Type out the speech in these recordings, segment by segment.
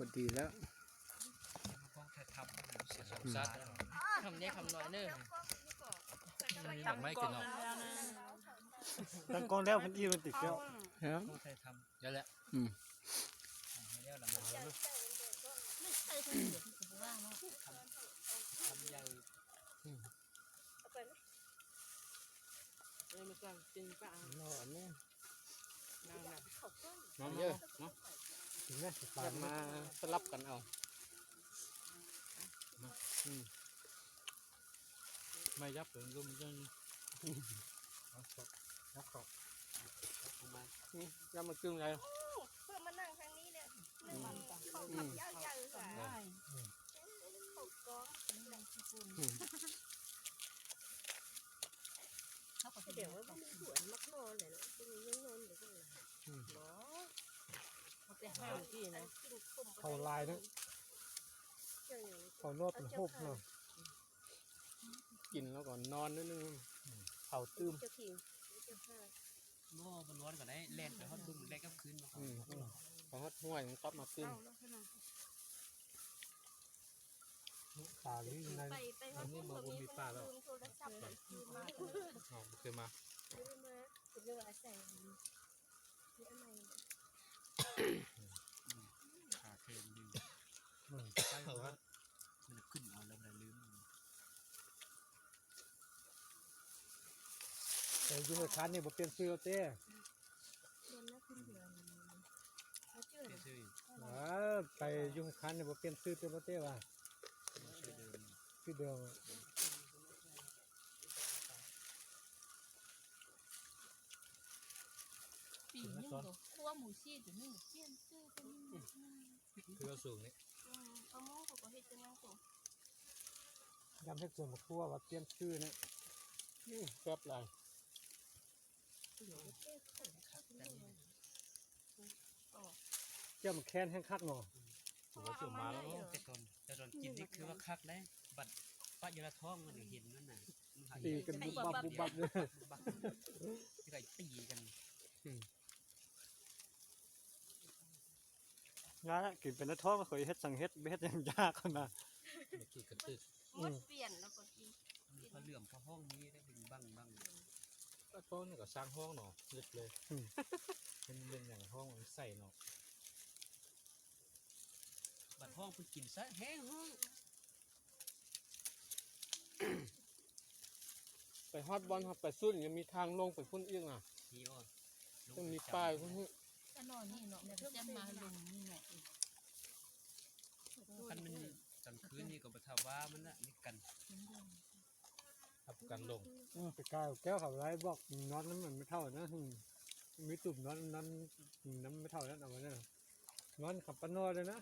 ພໍດີແລ້ວ ເຮົາຕ້ອງຖ່າຍທຳ ເສຍສົມສັດ ຄຳໃຫຍ່ຄຳນ້ອຍເດີ ເອົາໄມ້ກິນເນາະ ຕັ້ງກ້ອງແລ້ວເພິ່ນອີ່ມມັນຕິດແກ້ວ ຕ້ອງຖ່າຍທຳ ໄດ້ແລ້ວ ອືມ ຖ່າຍໃຫ້ແລ້ວລະມາ ຄຳໃຫຍ່ ອືມ ເອີ ມາກ່ອນ ກິນປາ ນອນແນ່ ນອນເດີ ມາ ກິນແນ່ ປາ ມາສະຫຼັບກັນເອົາ ມາ ອືມ ມາຢັບເບິ່ງ ເບິ່ງ ເບິ່ງ ເອົາ ເອົາເຂົ້າ ເອົາເຂົ້າມາ ອືມ ຍັງມາກິນໄດ້ ໂອ້ ເພື່ອມານັ່ງທາງນີ້ແຫຼະ ອືມ ເຂົ້າຄຳໃຫຍ່ໆ ອືມ ເຂົ້າກ້ອງ ອືມ ເຂົາກໍ ສະແດງວ່າບໍ່ມີຫວນມັກນອນແຫຼະເນາະ ເປັນຫຍັງນອນຢູ່ ອືມ ບໍ່ ເອົາແຕ່ຫ້າງທີ່ນະ ເຂົ້າຫຼາຍເນາະ ເຂົ້ານອກເປັນໂຮບເນາະ ກິນແລ້ວກໍນອນໜ້ອຍໜຶ່ງ ເຂົ້າຕື່ມ ເຈົ້າທີ່ ເຈົ້າຂ້າ ບໍ່ ບໍ່ນອນກໍໄດ້ ແລ່ນໄປຮອດບຶງ ແລ່ນກັບຄືນມາ ອືມ ອືມ ໄປຮອດຫ້ວຍ ມັນກັບມາຕື່ມ ເອົາແລ້ວຂະໜາດ ປາຢູ່ໃນ ໄປ ໄປຮອດ ອັນນີ້ບໍ່ ບໍ່ມີປາແລ້ວ ໂທລະສັບ ອໍ ບໍ່ເຄີຍມາ ບໍ່ໄດ້ມາ ເປັນເລື່ອງອາໄສ ຂາເຄນດີ ອືມ ໄປເອົາ ມັນຂຶ້ນເອົາແລ້ວໄດ້ລືມ ແຕ່ຢູ່ຫ້ວຍຄານນີ້ບໍ່ປ່ຽນຊື່ແລ້ວເຕ້? ປ່ຽນຊື່ ເອີ ໄປຢູ່ຫ້ວຍຄານນີ້ບໍ່ປ່ຽນຊື່ແລ້ວເຕ້ວ່າ? ຊື່ເດີມ ຊື່ເດີມ. ປີໜຶ່ງກໍຄົວໝູຊີ ປີໜຶ່ງກໍປ່ຽນຊື່ ຄືວ່າສູງນີ້ ອືມ ປະໂມງເຂົາກໍເຮັດຈັ່ງນັ້ນຕົວະ ຍາມເຮັດສວນໝາກຄົວວ່າປ່ຽນຊື່ນີ້ ອືມ ແຊບຫຼາຍ ແຈ່ວໝາກແຄນແຮ່ງຄັກເນາະ ຖືວ່າສົມມາແລ້ວ ແຕ່ຕອນ ແຕ່ຕອນກິນນີ້ຄືວ່າຄັກເດ້ ບັດປະຢູ່ໃນທ້ອງມັນເຫັນມັນນະ ຕີກັນບຸບບັບ ບຸບບັບ ທີ່ໄດ້ຕີກັນ ອືມ. ງານລະ ກິນໄປໃນທ້ອງ ຂ້ອຍເຮັດສັງເຮັດ ບໍ່ເຮັດຫຍັງຍາກຫັ້ນນະ ກິນກະຕຶກ ໝົດປ່ຽນແລ້ວກໍກິນ ຜ້າເຫຼື້ອມຜ້າຫ້ອງມີໄດ້ເປັນບັ້ງໆ ກະທ້ອງນີ້ກໍສ້າງຫ້ອງເນາະ ງຶດເລີຍ ອືມ ເປັນ ເປັນຫຍັງຫ້ອງມັນໃສເນາະ ບັດຫ້ອງເພິ່ນກິນຊະແຮງຮ້ອນ. ໄປຮອດບ່ອນເຮົາໄປສຸດ ຍັງມີທາງລົງໄປພຸ້ນອີກນະ ມີບໍ່ ຕ້ອງມີປ້າຍພຸ້ນ ກະນອນນີ້ເນາະ ແມ່ນຈະມາລົງນີ້ເນາະ ຄັນແມ່ນກາງຄືນນີ້ກໍບໍ່ຖ້າວ່າມັນນະ ມີກັນ ຮັບປະກັນລົງ ເອີ ໄປກາຍແກ້ວເຂົາໄດ້ບອກນອນນຳແມ່ເຖົ້ານະ ມີຕຸ່ມນອນ ນອນນຳແມ່ເຖົ້ານັ້ນ ເອົາໄວ້ນະ ນອນຄຳປະນໍເລີຍນະ.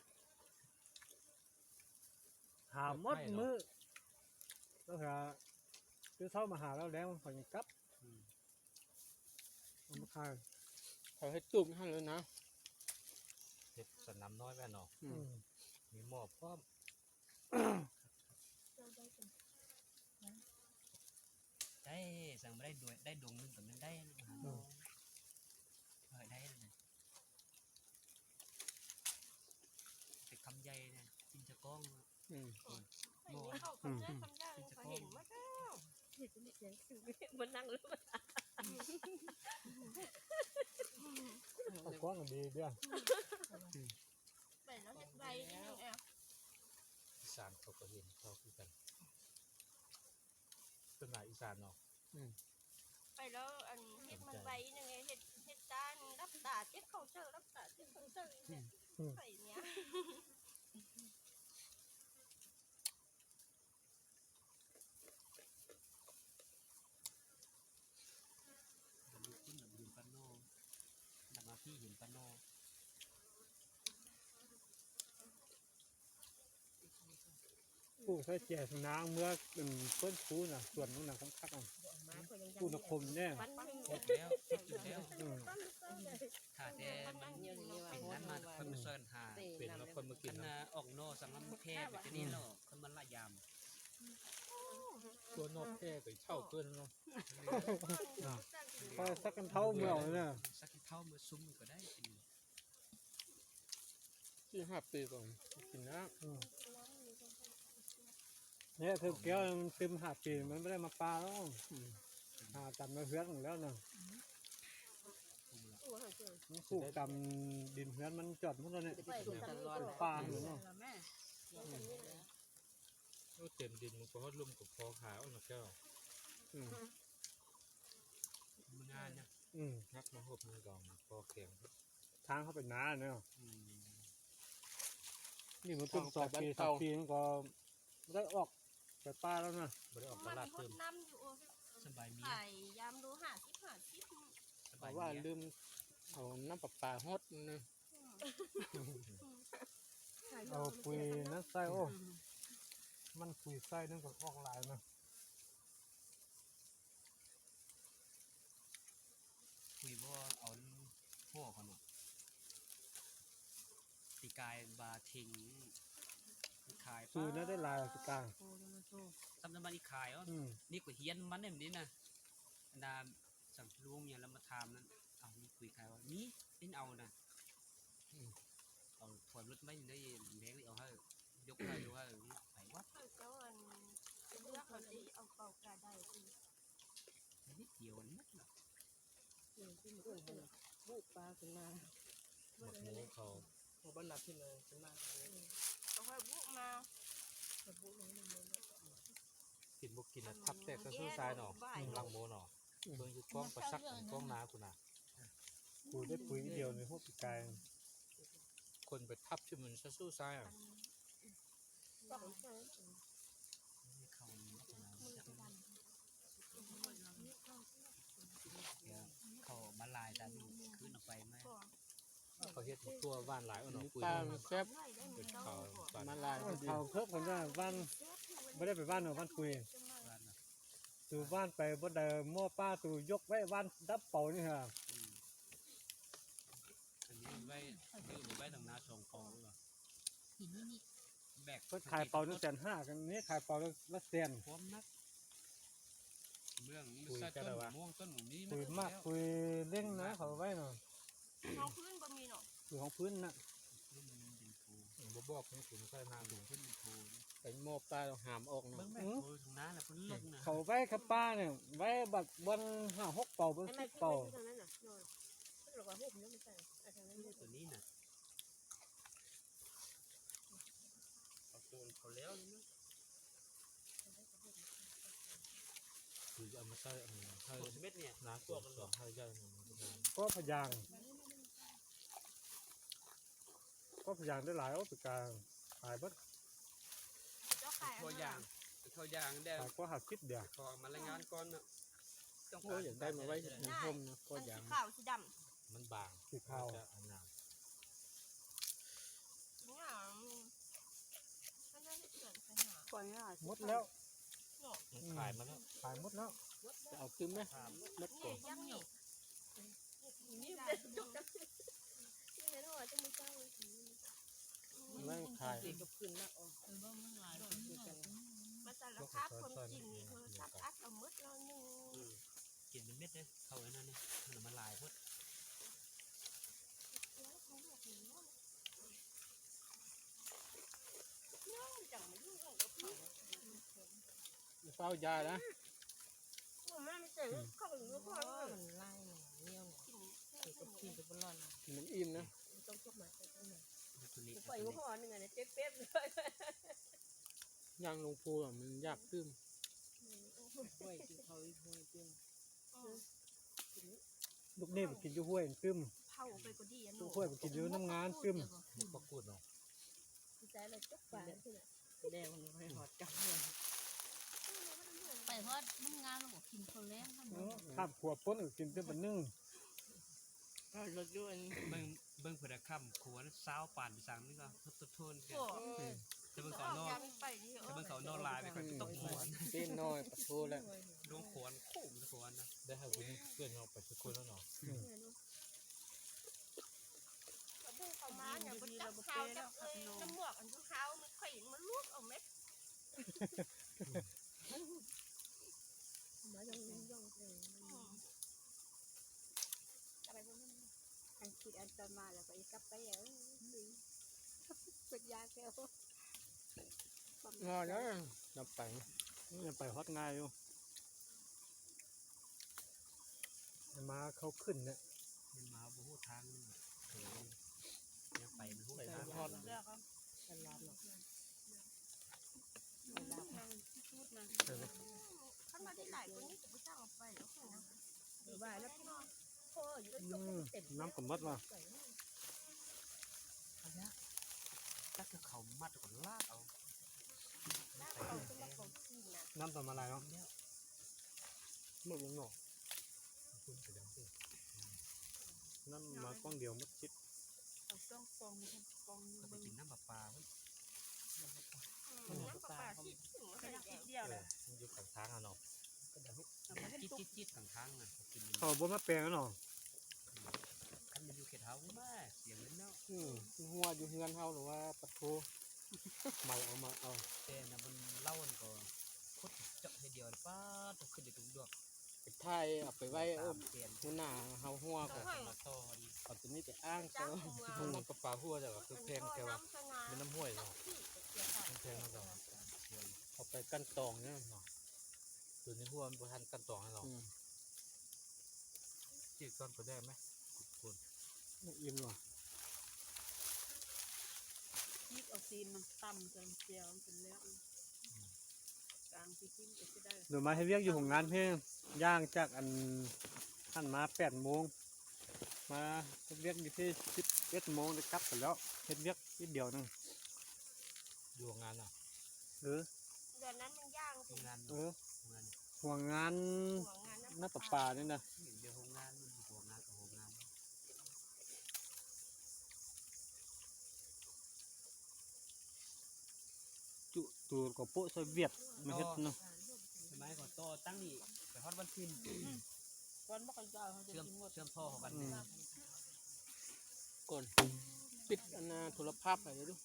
ຫາໝົດມື້ ແລ້ວກໍຕື່ນເຊົ້າມາຫາລາວແລ້ວ ຂ້ອຍຍັງກັບ ອືມ ເອົາມາຂາຍ ເຂົາເຮັດຕູບຫັ້ນເລີຍນະ ເຮັດສະໜາມນ້ອຍແມ່ນເນາະ ອືມ ມີໝໍ້ພ້ອມ ໄດ້ ສັ່ງມາໄດ້ ໄດ້ດົງໜຶ່ງກໍແມ່ນໄດ້ ອືມ ໄດ້ ເປັນຄຳໃຫຍ່ນະ ກິນຈະກ້ອງເນາະ ອືມ ໂອ້ຍ ເຂົາເຈົ້າຄຳໃຫຍ່ ເຂົາເຫັນມາແລ້ວ ເຮັດເປັນສຽງສູງ ມານັ່ງແລ້ວ ເອົາກ້ອງດີເດີ້ ໄປແລ້ວເຮັດໄວນິດໜຶ່ງແອວ ອີສານເຂົາກໍເຫັນເຂົາຄືກັນ ເປັນຫວາອີສານເນາະ ອືມ ໄປແລ້ວອັນເຮັດມັນໄວໜຶ່ງ ເຮັດ ເຮັດຕາ ຫຼັບຕາເຈັບເຂົ້າເສີ ຫຼັບຕາເຈັບເຂົ້າເສີ ອືມ ໄປເນີ້ຍ ດຳຢູ່ພຸ້ນ ດຳຢູ່ບ້ານນອກ ດຳມາພີ້ເຫັນບ້ານນອກ ປູກໃສ່ແຈນາງເມືອ ເປັນເພື່ອນຄູນະ ສວນນັ້ນນະ ຄັກໆ ປູກນະຄົມແນ່ ເຮັດແລ້ວ ເຮັດຢູ່ແລ້ວ ອືມ ຖ້າແຕ່ມັນເປັນນັ້ນມາ ຄ່ອຍມາຊ່ອຍກັນຫາ ເປັນແລ້ວຄ່ອຍມາກິນ ຄັນອອກໜໍ່ສັງລຳແພໄປແຕ່ນີ້ເນາະ ຄ່ອຍມາລະຍາມ ຕົວນອກແພກໍເຖົ້າເກີນເນາະ ເອີ ສັກກັນເທົ້າເມືອນະ ສັກກັນເທົ້າເມືອຊຸມກໍໄດ້. ສີ່ຫ້າປີກ່ອນກິນນະ. ອືມ ນີ້ຄືແກ້ວມັນຕື່ມຫ້າປີ ມັນບໍ່ໄດ້ມາປ່າແລ້ວ. ອືມ ຫາຕາມໃນເຮືອນແລ້ວນະ. ອືມ ມັນປູກຕາມດິນເຮືອນມັນຈອດໝົດແລ້ວນີ້ ເປັນປ່າໝົດເນາະ. ອືມ ໂອ້ ເຕັມດິນມັນກໍຮອດລຸ່ມກໍພໍຂາເນາະແກ້ວ. ອືມ ມັນງ່າຍນະ. ອືມ ຮັກມາຫົບມັນກໍພໍແຂງ ທາງເຂົ້າໄປນາເນາະ. ອືມ ນີ້ມັນເປັນສອງປີສາມປີ ມັນກໍໄດ້ອອກໄປປ່າແລ້ວນະ ບໍ່ໄດ້ອອກຕະຫຼາດຕື່ມ. ສະບາຍເມຍ ຂາຍຍາມໂລຫ້າສິບ ຫ້າສິບ ສະບາຍເມຍ ເພາະວ່າລືມເອົານ້ຳປະປາຫົດນະ. ອືມ ເອົາປຸຍນັ້ນໃສ່. ໂອ້ ມັນປຸຍໃສ່ນັ້ນກໍອອກຫຼາຍນະ. ຄຸຍບໍ່ເອົາຫົວກ່ອນເນາະ. ປີກາຍບາເທັງຂາຍ ຊື້ແນວໄດ້ຫຼາຍປີກາຍ. ໂອ້ ໂທ້ ຊ້ຳນຳມັນອີກຂາຍເນາະ. ອືມ ນີ້ກໍຮຽນມັນແນວນີ້ນະ. ອັນນ່າ ສັງລຸງເມຍລາວມາຖາມນັ້ນ ເອົາ ມີຄຸຍຂາຍບໍ່? ມີ ເປັນເອົານະ. ອືມ ເອົາ ຖອຍລົດໄວ້ຢູ່ໃນແບງນີ້ ເອົາໃຫ້ ຍົກໃຫ້ ຍົກໃຫ້ ໄປວະ. ເຈົ້າ ອັນ ເລືອກເຂົາຊິເອົາເປົາກາໄດ້ ນິດດຽວນັ້ນແຫຼະ. ອືມ ບຸກປາຂຶ້ນມາ ບັກໂມເຂົາ ຫົວບັນດາຂຶ້ນມາ ຂຶ້ນມາ ອືມ ເອົາໃຫ້ບຸກມາ ບຸກມາ ກິນບໍ່ກິນນະ ທັບແຕກກະຊູຊາຍເນາະ ຫຼັງໂມເນາະ. ອືມ ເບິ່ງຢູ່ກ້ອງປະສັກ ກ້ອງນາພຸ້ນນະ ກູໄດ້ປຸຍດຽວໃນຫົວປີກາຍ ຄົນໄປທັບທີ່ມັນຊະຊູຊາຍອະ. ເຂົ້າມາຫຼາຍຕາ ຄືນອອກໄປມາ ເຂົາເຮັດໝາກຖົ່ວຫວານຫຼາຍເນາະ. ຕາແຊບ ເຂົ້າມາຫຼາຍ ເຂົ້າເຄີບເພິ່ນວ່າຫວານ ບໍ່ໄດ້ໄປຫວານເນາະ ຫວານປຸຍ ຫວານນະ. ຕູຫວ່ານໄປບໍ່ໄດ້ໝໍ້ປ້າ ຕູຍົກໄວ້ຫວ່ານດັບເປົານີ້ຫາ. ອືມ ອັນນີ້ໄວ້ ຢືມໄວ້ທາງໜ້າສອງເປົາ ແບກ ເພິ່ນຂາຍເປົາໜຶ່ງແສນຫ້າ ອັນນີ້ຂາຍເປົາລະແສນ ຄວາມໜັກ ເບື້ອງມັນໃສ່ຕົ້ນມະມ່ວງ ຕົ້ນໝາກມີ ປຸຍໝາກ ປຸຍເລັ່ງນະ ເຂົາໄວ້ເນາະ. ຮອງພື້ນບໍ່ມີເນາະ ຄືຮອງພື້ນນະ ບໍ່ບອກໃຫ້ຄຸນໃສ່ນາດູ ຂຶ້ນໂທ ໄປໝໍ້ປ້າຫາມອອກເນາະ. ເບິ່ງແມ່ນ ອືມ ໂທທາງໜ້າລະເພິ່ນລົງນະ ເຂົາໄວ້ຄະປ້ານີ້ ໄວ້ບັກບ່ອນຫ້າຫົກເປົາ ບ່ອນສິບເປົາ ໂຕນີ້ນະ ເອົາໂຕນເຂົາແລ້ວນີ້ນະ. ຄືເອົາມາໃສ່ອັນໃຫ້ເມັດນີ້ນະ ສວນໃຫ້ໃຫຍ່ ກໍພະຍາງ ກໍພະຍາງໄດ້ຫຼາຍ. ໂອ້ ປີກາຍຂາຍເບິດ ເຈົ້າຂາຍ ຖົ່ວຢາງ ຖົ່ວຢາງແດ່ ຂາຍກວ່າຫ້າສິບເດ ຂໍມາລາຍງານກ່ອນເນາະ. ໂອ້ ຢາກໄດ້ມາໄວ້ໃຫ້ໂຮມນະ ກໍຢາງ ສີຂາວ ສີດຳ ມັນບາງ ສີຂາວ ມັນຈະອັນນັ້ນ ກິນຫຍັງ ມັນໄດ້ເຮັດສວນໄປຫາ ກ່ອນເວລາ ໝົດແລ້ວ ເນາະ ມັນຂາຍມາແລ້ວ ຂາຍໝົດແລ້ວ ຈະເອົາຕື່ມໄໝ? ໝົດກ່ອນ ນີ້ ນີ້ ນີ້ແຫຼະ ນີ້ແຫຼະ ຈະມື້ເຊົ້າ ມັນຂາຍ ເອີ ບໍ່ ມັນຫຼາຍ ມາສາລະພາບຄວາມຈິງນີ້ ໂທລະສັບອັດເອົາໝົດແລ້ວໜຶ່ງ ອືມ ກິນເປັນເມັດເດ້ ເຂົ້າອັນນັ້ນນະ ມັນເອົາມາຫຼາຍໂພດ. ຢ່າຟ້າວຢາຍນະ ມັນຫຼາຍ ມັນໜຽວ ກິນໄປບໍ່ລອດ ມັນອີ່ມນະ ໄປບໍ່ພໍໜຶ່ງອັນນີ້ເຕັມເປັມ ຍ່າງລົງພູອະ ມັນຢາກຕື່ມ ຫ້ວຍ ກິນເຂົ້າອີກຫ້ວຍຕື່ມ ລູກນີ້ໄປກິນຢູ່ຫ້ວຍຕື່ມ ເຜົາໄປກໍດີ ລູກຫ້ວຍໄປກິນຢູ່ນ້ຳງານຕື່ມ ໝາກປາກູດເນາະ ໃສ່ລະຈົກປາ ແລ້ວມັນໄປຮອດກັບ ໄປຮອດນ້ຳງານແລ້ວບໍ່ກິນເຂົ້າແລງ ເອີ ຂ້າມຂົວປົ້ນກໍກິນແຕ່ບັດໜຶ່ງ ເອົາລົດຢູ່ອັນ ເບິ່ງ ເບິ່ງຜູ້ໃດຄ້ຳຂົວຊາວປານໄປສັ່ງນີ້ກໍທົດທົນ ໂອ້ຍ ແຕ່ເບິ່ງເຂົານອນ ແຕ່ເບິ່ງເຂົານອນຫຼາຍໄປ ຂ້ອຍຕົກໝອນ ເຕັ້ນນ້ອຍປະໂທແລ້ວ ດວງຂອນໂຄ້ງສະກອນນະ ໄດ້ຫາຜູ້ນີ້ເພື່ອນເຮົາໄປສຸຄົນແລ້ວເນາະ ອືມ ເຂົາມາຫຍັງບໍ່ຈັກເຮົາຈັກເອີຍ ນ້ຳໝວກອັນຢູ່ເຮົາມັນຂ້ອຍມາລູບເອົາແມະ ມາຢ່ອງໆ ເອີ ອືມ ອັນຄິດອັນຕອນມາແລ້ວກໍອີກກັບໄປ ເອີ ເອີ ງ່າຍເດ້ ນຳໄປ ນຳໄປຮອດງ່າຍຢູ່ ມາເຂົ້າຂຶ້ນເນຍ ມັນມາບໍ່ຮູ້ທາງ ມັນເຂົາ ແນວໄປມັນຮູ້ທາງ ຮອດ ຄັນວ່າໄດ້ຫຼາຍກວ່ານີ້ກໍບໍ່ຊ່າງເອົາໄປ ເອົາຂຶ້ນນຳ ວ່າແລ້ວ ອືມ ນ້ຳກໍໝົດວ່າ ຈັກເຂົາມັດກໍລາກເອົາ ນ້ຳຕ້ອງມາຫຼາຍເນາະ ໝົດລົງເນາະ ນ້ຳມາກ້ອງດຽວໝົດສິດ ເອົາສອງກ້ອງ ກ້ອງ ກໍໄປກິນນ້ຳປະປາເວີ້ຍ ນ້ຳປະປາ ນ້ຳປະປາ ດຽວລະ ເອີ ມັນຢູ່ຂ້າງທາງຫັ້ນເນາະ ຈິດໆ ຂ້າງທາງນະ ເຂົາບໍ່ມາແປງເນາະ ຄັນມັນຢູ່ເຂດເຮົາ ມາເສຍເງິນເນາະ ອືມ ຮົ່ວຢູ່ເຮືອນເຮົາ ຫຼືວ່າປະໂທ ເໝົາເອົາ ເໝົາເອົາ ແຕ່ນະ ມັນເລົ່າຫັ້ນກໍ ຂຸດເຈາະເທື່ອດຽວ ປາດ ຕົວຂຶ້ນໄດ້ທຸກດວກ ໄປຖ່າຍເອົາໄປໄວ້ ເອີ ຫົວໜ້າເຮົາຮົ່ວກໍ ເອົາຕົວນີ້ໄປອ້າງ ເຈົ້າ ເອົາປະປາຮົ່ວ ແຕ່ວ່າຄືແພງແຕ່ວ່າ ແມ່ນນ້ຳຫ້ວຍເນາະ ມັນແພງເນາະ ເອົາໄປກັ່ນຕອງເນາະ ຕົວນີ້ຮົ່ວມັນບໍ່ທັນກັ່ນຕອງໃຫ້ເນາະ ອືມ ຈີກກ່ອນກໍໄດ້ໄໝ ທຸກຄົນ ອີ່ມເນາະ ຈີກເອົາຊີ້ນມັນຕຳໃສ່ແຈ່ວ ມັນເປັນແລ້ວ ອືມ ກາງຊິກິນກໍຊິໄດ້ ດຽວມາເຮັດວຽກຢູ່ໂຮງງານເພ ຍ່າງຈາກອັນຫັ້ນມາແປດໂມງ ມາເຮັດວຽກຢູ່ເພສິບເອັດໂມງ ໄດ້ກັບໄປແລ້ວ ເຮັດວຽກນິດດຽວໜຶ່ງ ຢູ່ໂຮງງານເນາະ ເອີ ດຽວນັ້ນມັນຍ່າງ ໂຮງງານ ເອີ ໂຮງງານ ໂຮງງານ ນ້ຳປະປານີ້ນະ ດຽວໂຮງງານ ໂຮງງານ ໂຮງງານ ຈຸໂຕກໍໂປະໃສ່ຫວຽດມາເຮັດເນາະ ສະໄໝກໍຕໍ່ຕັ້ງນີ້ໄປຮອດວັນທີນ ກ່ອນບໍ່ຄ່ອຍຢາວເຮົາຈະ ເຊື່ອມ ກິນໝົດ ເຊື່ອມທໍ່ເຂົ້າກັນ ອືມ ກ່ອນປິດອັນນ່າໂທລະພາບໃຫ້ເດີ້